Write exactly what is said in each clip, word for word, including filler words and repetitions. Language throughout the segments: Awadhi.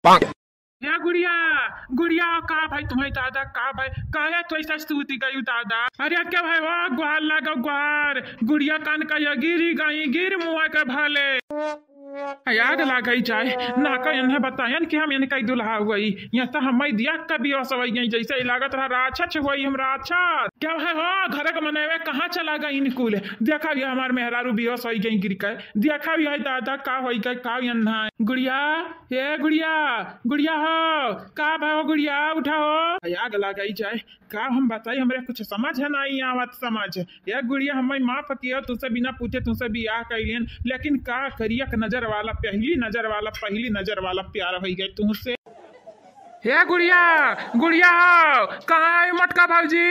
या गुड़िया, गुड़िया, का भाई तुम्हें दादा, का भाई, काहे तू ऐसा सूती गई दादा? अरे क्या भाई हो, गुहार लागो गुहार, गुड़िया कान का ये गिरी गई, गिर मुआ के भाले। आग लागई जाए, ना का इन्हें बतायन कि हम इनका ही दुल्हा हुई। यहाँ तो हम दिया कभी असवई गई, जैसे ही लागत रहा राक्षस हुई हम राक्षस। क्या है हो, घर के मनवे कहाँ चला गई इनकुल? देखा ये हमार मेहरारू बेहोश होई गई गिर के। देखा ये दादा का होई गए, का इन्हें। गुड़िया, ए गुड़िया, गुड़िया हो, का भाई हो गुड़िया, उठा हो। आग लागई जाए, का हम बताई, हमरे कुछ समझ है नहीं आवत समझ। ए गुड़िया, हमें माफ कियो, तुसे बिना पूछे तुसे बियाह कइलियन, लेकिन का करी, एक नजर वाला, पहली नजर वाला, पहली नजर वाला प्यार होई गए तुमसे। हे गुड़िया, गुड़िया हो, कहाँ है मटका भौजी?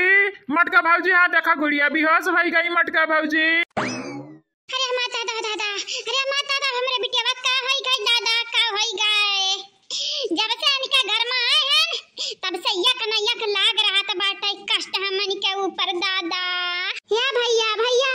मटका भौजी, हाँ देखा गुड़िया बेहोश होई गई मटका भौजी। अरे हमार दादा, दादा, अरे हमार दादा, हमरे बिटिया का होई गए दादा, का होई गए? जब से इनका घर में आए हैं, तब से यक न यक लाग रहत बाटे कष्ट हमन के ऊपर दादा। या भैया, भैया,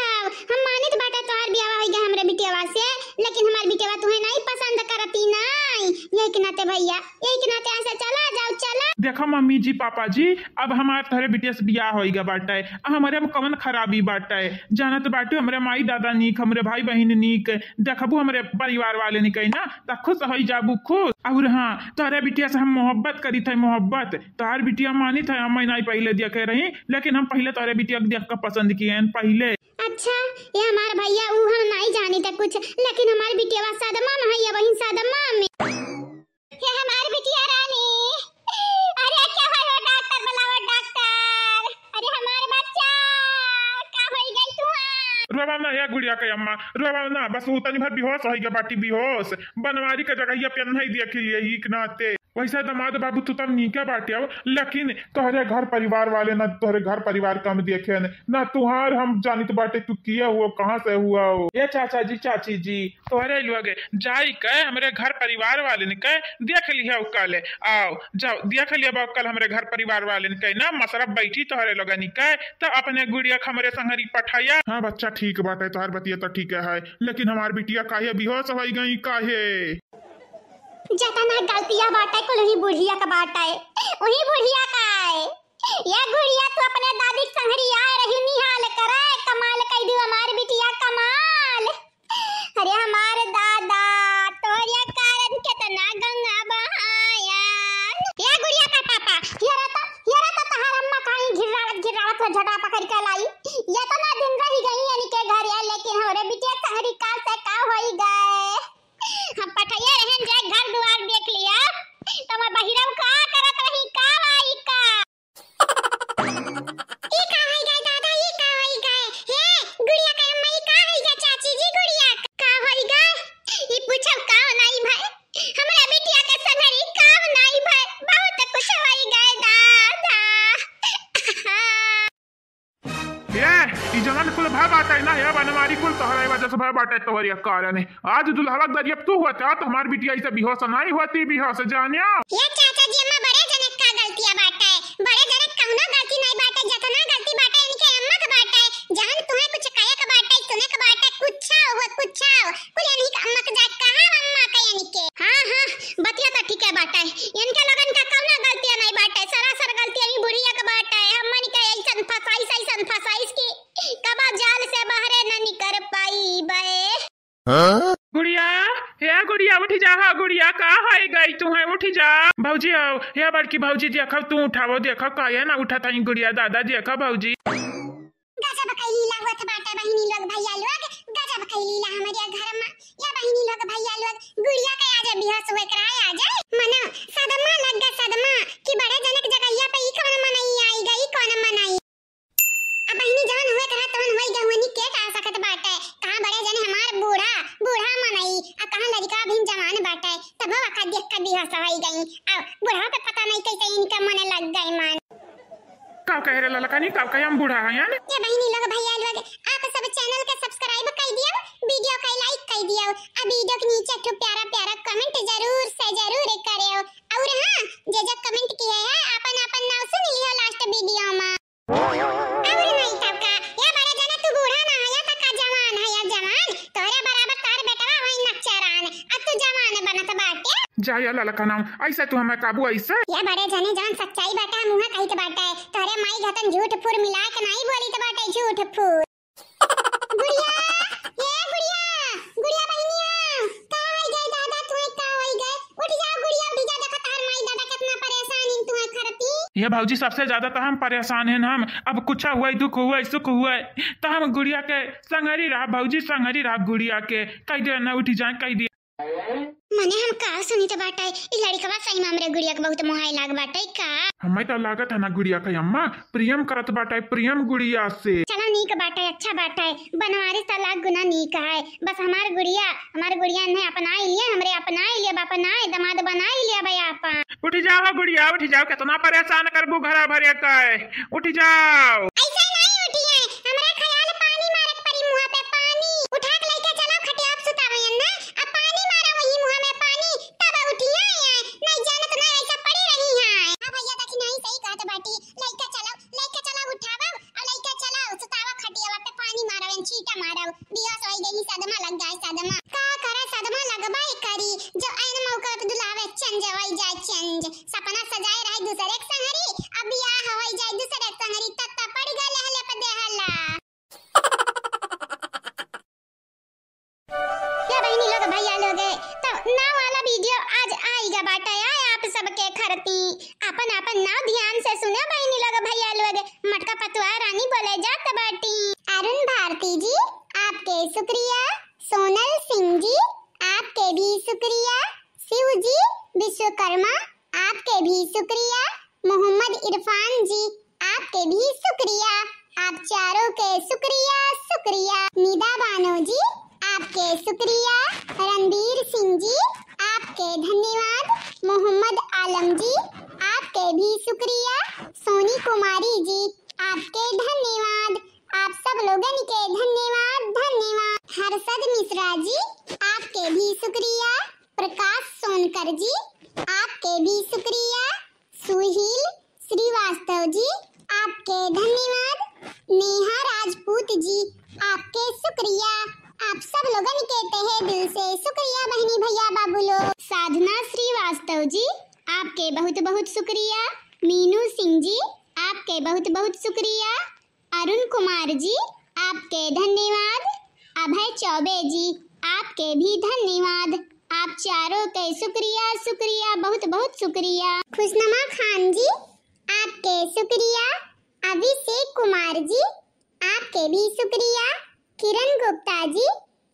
हम मानित बाटे तोहार बियाह होई गए हमरे बिटियावा से, लेकिन हमार बिटियावा तुहे नहीं पसंद करती नहीं। यही के नाते भैया, यही के नाते ऐसे चला जाओ, चला। देखा मम्मी जी, पापा जी, अब हमार तोहरे बिटिया से बियाह होई गए बाटे, आ हमरे में कवन खराबी बाटे? जानत बाटू हमरे माई दादा नीक, हमरे भाई बहिन नीक, देखबू हमरे परिवार वाले निकई ना, त खुश होई जाबू खुश। और हाँ, तोहरे बिटिया से हम मोहब्बत करित है, मोहब्बत। तोहार बिटिया मानित है, हम नहीं पहले देखे रही, लेकिन हम पहले तोहरे बिटिया के देख के पसंद किए हैं पहले। अच्छा, ये हमार भैया, ऊ हम नहीं जानी था कुछ, लेकिन हमार बिटिया सदमा में है, ये वही सदमा में। हे हमार बिटिया रानी, अरे क्या है हो डॉक्टर, बुलावा डॉक्टर। अरे हमार बच्चा, का होई गई तुहार? रोवा ना या गुड़िया के अम्मा, रोवा ना, बस उ तनी भर बेहोश होई गया बाटी, बेहोश। बनवारी के जगह ये पेन नहीं देख लिए एक नाते। वैसे दामाद बाबू तू तब नीके बाटे हो, लेकिन तोहरे घर परिवार वाले ना तोहरे घर परिवार कम देखे न, ना तुहार हम जानित बाटे तू किया हुआ, कहाँ से हुआ हो। ए चाचा जी, चाची जी, तोहरे लोग जाई के हमरे घर परिवार वाले के देख लिया कल, आओ जाओ देख लिया कल हमरे घर परिवार वाले के ना मसरफ बैठी तोहरे लोगन के, तो अपने गुड़िया के हमरे संगरी पठाया। हाँ बच्चा ठीक बाटे, तोहर बतिया तो ठीक है, लेकिन हमार बिटिया काहे बेहोश होई गई काहे? जतना गलतिया बाटे कुल उही बुढ़िया का बाटे, उही बुढ़िया का है। ये गुड़िया तू अपने दादी के संगरी आए रही निहाल करे, कमाल कई दियो हमार बिटिया कमाल। अरे हमार दादा, तोहरे कारण केतना गंगा बहाया। ये गुड़िया का पापा, ये रहता, ये रहता तहार अम्मा कहीं घिर्रावत, घिर्रावत हो झटा पकड़ के लाई। ये तो ना दिन रही गई यानी के घर यार, लेकिन हमरे बिटिया संगरी काल से का होई गए। हम पठैया रहन जाए घर दुआर देख लिया, तो मैं बहिरव का करत रही, का वाई का। ई का होई गए दादा, ई का होई गए? हे, गुड़िया के अम्मा, ई का होई गए चाची जी, गुड़िया का होई गए? ई पूछब का नाई भाई, हमरा बिटिया के संगरी का नाई भाई, बहुत कुछ होई गए दादा। ये, ई जवन कुल भय बाटे ना, ये बनवारी कुल तोहरे वजह से भय बाटे, तोहरे कारण है। आज दुल्हवा गरियब तू होता, तो हमार बिटिया ऐसे बेहोश नहीं होती, बेहोश जानियो। ये चाचा जी, अम्मा बड़े जनक का गलतिया बाटे, बड़े जनक कौनो गलती नहीं बाटे, जतना गलती बाटे इनके अम्मा के बाटे, जहन तुम्हें कुछ कहे के बाटे, सुने के बाटे, कुछ हो, कुछ हो, कुल इनही के अम्मा के जात कहा अम्मा के इनके। हाँ, हाँ, बतिया तो ठीक है बाटे, इनके लोगन का कौनो गलतिया नहीं बाटे, सरासर गलतिया ही बुढ़िया के बाटे, हमन के ऐसन फसाइस, ऐसन फसाइस की कबा जाल से बाहरे न निकर पाई बे। हाँ? गुड़िया, हे गुड़िया, उठी जा, हो गुड़िया, का होई गई तू है, उठी जा। भौजी हो, हे बड़की भौजी, देखो तू उठावो, देखो काहे ना उठत हई गुड़िया, दादा देखो भौजी। गजब कई लीला होत बाटे बहिनी लोग, भैया लोग, गजब कई लीला हमरे घर में। या बहिनी लोग, भैया लोग, गुड़िया के आज बेहोश होए कराए आ जाए। मनो सदमा लग गए, सदमा कि बड़े जनक जगहिया पे ई कौन मनई आई गई, कौन मनई। अब बहिनी जवन हुए करा तवन होई गए, हुए के का सकत बाटे। कहाँ बड़े जने हमार बूढ़ा, बूढ़ा मनई, आ कहाँ लड़का अभिन जवान बाटे, तब वो वखा देख के बेहोश होई गई। अब बूढ़ा पे पता नहीं कैसे इनका मन लग गए मन। का कहे रे ललकनी, का कहे हम बूढ़ा हैं यानी? ये बहिनी लोग भैया लोग, आप सब channel के subscribe कर दियो, video के like कर दियो, आ video के नीचे एक ठो प्यारा प्यारा comment जरूर से जरूर करियो। और हाँ, जे जे comment किए है, आपन आपन नाम सुन लियो last video में। और नहीं तब का, या बड़े जने तू बूढ़ा ना है, या तक का जवान है, या जवान, तोरे बराबर तार बेटवा होई नक्चरान, अब तू जवान बनत बाटे। का या ललका नाम, ऐसे तू हमें काबू ऐसे? ये बड़े जने जवन सच्चाई बाटे, हम उहाँ कहित बाटे। तोहरे माई घतन झूठ फूर मिला के नाई बोलित बाटे, झूठ फूर। गुड़िया, ए गुड़िया, गुड़िया बहिनिया, का होई गए दादा, तुहे का होई गए? उठ जाओ गुड़िया, उठ जा, देखा तोहर माई दादा कितना परेशान इन तुहे खरती। ये भौजी, सबसे ज्यादा तो हम परेशान हैं हम। अब कुछ हुए, दुख हुए, सुख हुए, तो हम गुड़िया के संगरी रहा भौजी, संगरी रहा गुड़िया के। कह दे ना, उठ जाए, कह दे। मने हम का सुनित बाटे, ई लड़िकवा सही में हमरे गुड़िया के बहुत मोहाई लाग बाटे का? हमें तो लागत है ना गुड़िया के अम्मा प्रेम करत बाटे, प्रेम गुड़िया से। चला नीक बाटे, अच्छा बाटे, बनवारी तो लाख गुना नीक है। बस हमार गुड़िया, हमार गुड़िया इन्हें अपनाई लिए, हमरे अपनाई लिए, अपनाए दमाद बनाई लिए भाई आपन। उठ जाओ गुड़िया, उठ जाओ, कितना परेशान करबू घरा भरे का है। उठ जाओ। ऐसे नहीं उठिए, हमरा ख्याल पानी मारक परी मुँह पे पानी। उठा के लइके चलो खटिया पे सुतावे ना, अब पानी मारा वही मुँह में पानी, तब उठिए। नहीं जानत ना ऐसा पड़ी रही है। हाँ भैया देखी नहीं सही कहत बाटी, लइके चलो, लइके चलो उठावा और लइके चलो सुतावा खटिया पे पानी मारा, छीटा मारा। बियाह होई गई, सदमा लग जाए, सदमा। का करे, सदमा लगबे करी, जो ऐन मौका पे दुलावे चंज होई जाए, चंज। सपना सजाए रहे दूसरे के संगरी, अब बियाह होई जाए दूसरे के संगरी, तत्ता पड़ गए लहले पे देहला। ये बहिनी लोग, भैया लोग, तो नाव वाला वीडियो आज आइगा बाटे, आए आप सबके खरती। अपन अपन नाव ध्यान से सुने बहिनी लोग, भैया लोग। मटका पतुआ रानी बोले जात बाटी। अरुण भारती जी, आपके शुक्रिया। सोनल सिंह जी, आपके भी शुक्रिया। शिव जी विश्वकर्मा, आपके भी शुक्रिया। मोहम्मद इरफान जी, आपके भी शुक्रिया। आप चारों के शुक्रिया, शुक्रिया। निदा बानो जी, आपके शुक्रिया। रणबीर सिंह जी, आपके धन्यवाद। मोहम्मद आलम जी, आपके भी शुक्रिया। सोनी कुमारी जी, आपके धन्यवाद। आप सब लोगन के धन्यवाद, धन्यवाद। हर्षद मिश्रा जी, आपके भी शुक्रिया। प्रकाश सोनकर जी, आपके भी शुक्रिया। सुहील श्रीवास्तव जी, आपके धन्यवाद। नेहा राजपूत जी, आपके शुक्रिया। आप सब लोगन के तहे दिल से शुक्रिया बहनी भैया बाबू लोग। साधना श्रीवास्तव जी, आपके बहुत बहुत शुक्रिया। मीनू सिंह जी, आपके बहुत बहुत शुक्रिया। अरुण कुमार जी, आपके धन्यवाद। अभय चौबे जी, आपके भी धन्यवाद। आप चारों के शुक्रिया, शुक्रिया, बहुत बहुत शुक्रिया। खुशनमा खान जी, आपके शुक्रिया। अभिषेक कुमार जी, आपके भी शुक्रिया। किरण गुप्ता जी,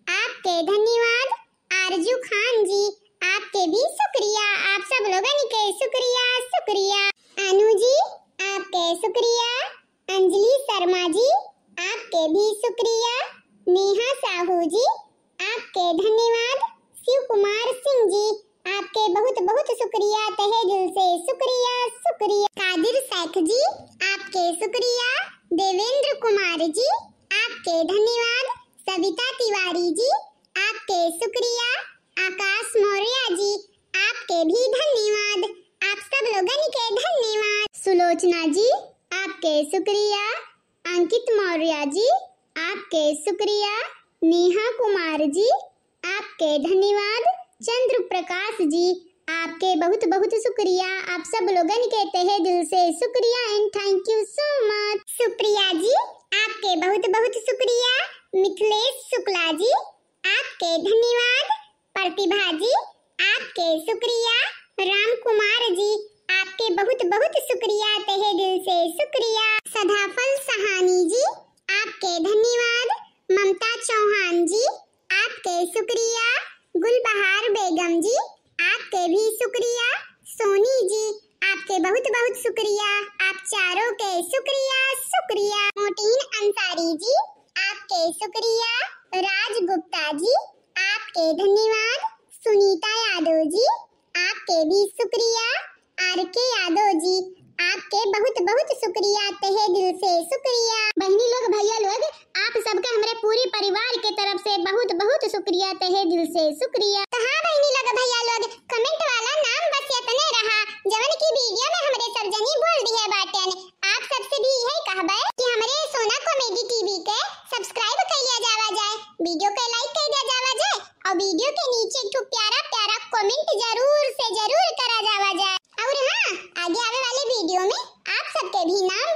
आपके धन्यवाद। आरजू खान जी, आपके भी शुक्रिया। आप सब लोगन के शुक्रिया, शुक्रिया। अनु जी, आपके शुक्रिया। अंजलि शर्मा जी, आपके भी शुक्रिया। नेहा साहू जी, आपके धन्यवाद। शिव कुमार सिंह जी, आपके बहुत बहुत शुक्रिया, तहे दिल से शुक्रिया, शुक्रिया। कादिर शेख जी, आपके शुक्रिया। देवेंद्र कुमार जी, आपके धन्यवाद। सविता तिवारी जी, आपके शुक्रिया। आकाश मौर्य जी, आपके भी धन्यवाद। आप सब लोगन के धन्यवाद। सुलोचना जी, आपके शुक्रिया। अंकित मौर्य जी, आपके शुक्रिया। नेहा कुमार जी, आपके धन्यवाद। चंद्र प्रकाश जी, आपके बहुत बहुत शुक्रिया। आप सब लोगन के तहे दिल से शुक्रिया and thank you so much। सुप्रिया जी, आपके बहुत बहुत शुक्रिया। मिथिलेश शुक्ला जी, आपके धन्यवाद। प्रतिभा जी, आपके शुक्रिया। राम कुमार जी, आपके बहुत बहुत शुक्रिया, तहे दिल से शुक्रिया। सदाफल सहानी जी, आपके धन्यवाद। ममता चौहान जी, आपके शुक्रिया। गुलबहार बेगम जी, आपके भी शुक्रिया। सोनी जी, आपके बहुत बहुत शुक्रिया। आप चारों के शुक्रिया, शुक्रिया। मोटीन अंसारी जी, आपके शुक्रिया। राज गुप्ता जी, आपके धन्यवाद। सुनीता यादव जी, आपके भी शुक्रिया। आर के यादव जी, आपके बहुत बहुत शुक्रिया, तहे दिल से शुक्रिया। बहिनी लोग, भैया लोग, आप सबके हमरे पूरी परिवार के तरफ से बहुत बहुत शुक्रिया, तहे दिल से शुक्रिया। तो हाँ बहिनी लोग, भैया लोग, comment वाला नाम बस इतने रहा, जवन की वीडियो में हमरे सब जनी बोल दिहे बाटेन। आप सबसे भी यही कहबे कि हमरे सोना comedy TV के subscribe कर लिया जावा जाए, वीडियो के like कर दिया जावा जाए और वीडियो के नीचे एक ठो प्यारा प्यारा comment जरूर से भी ना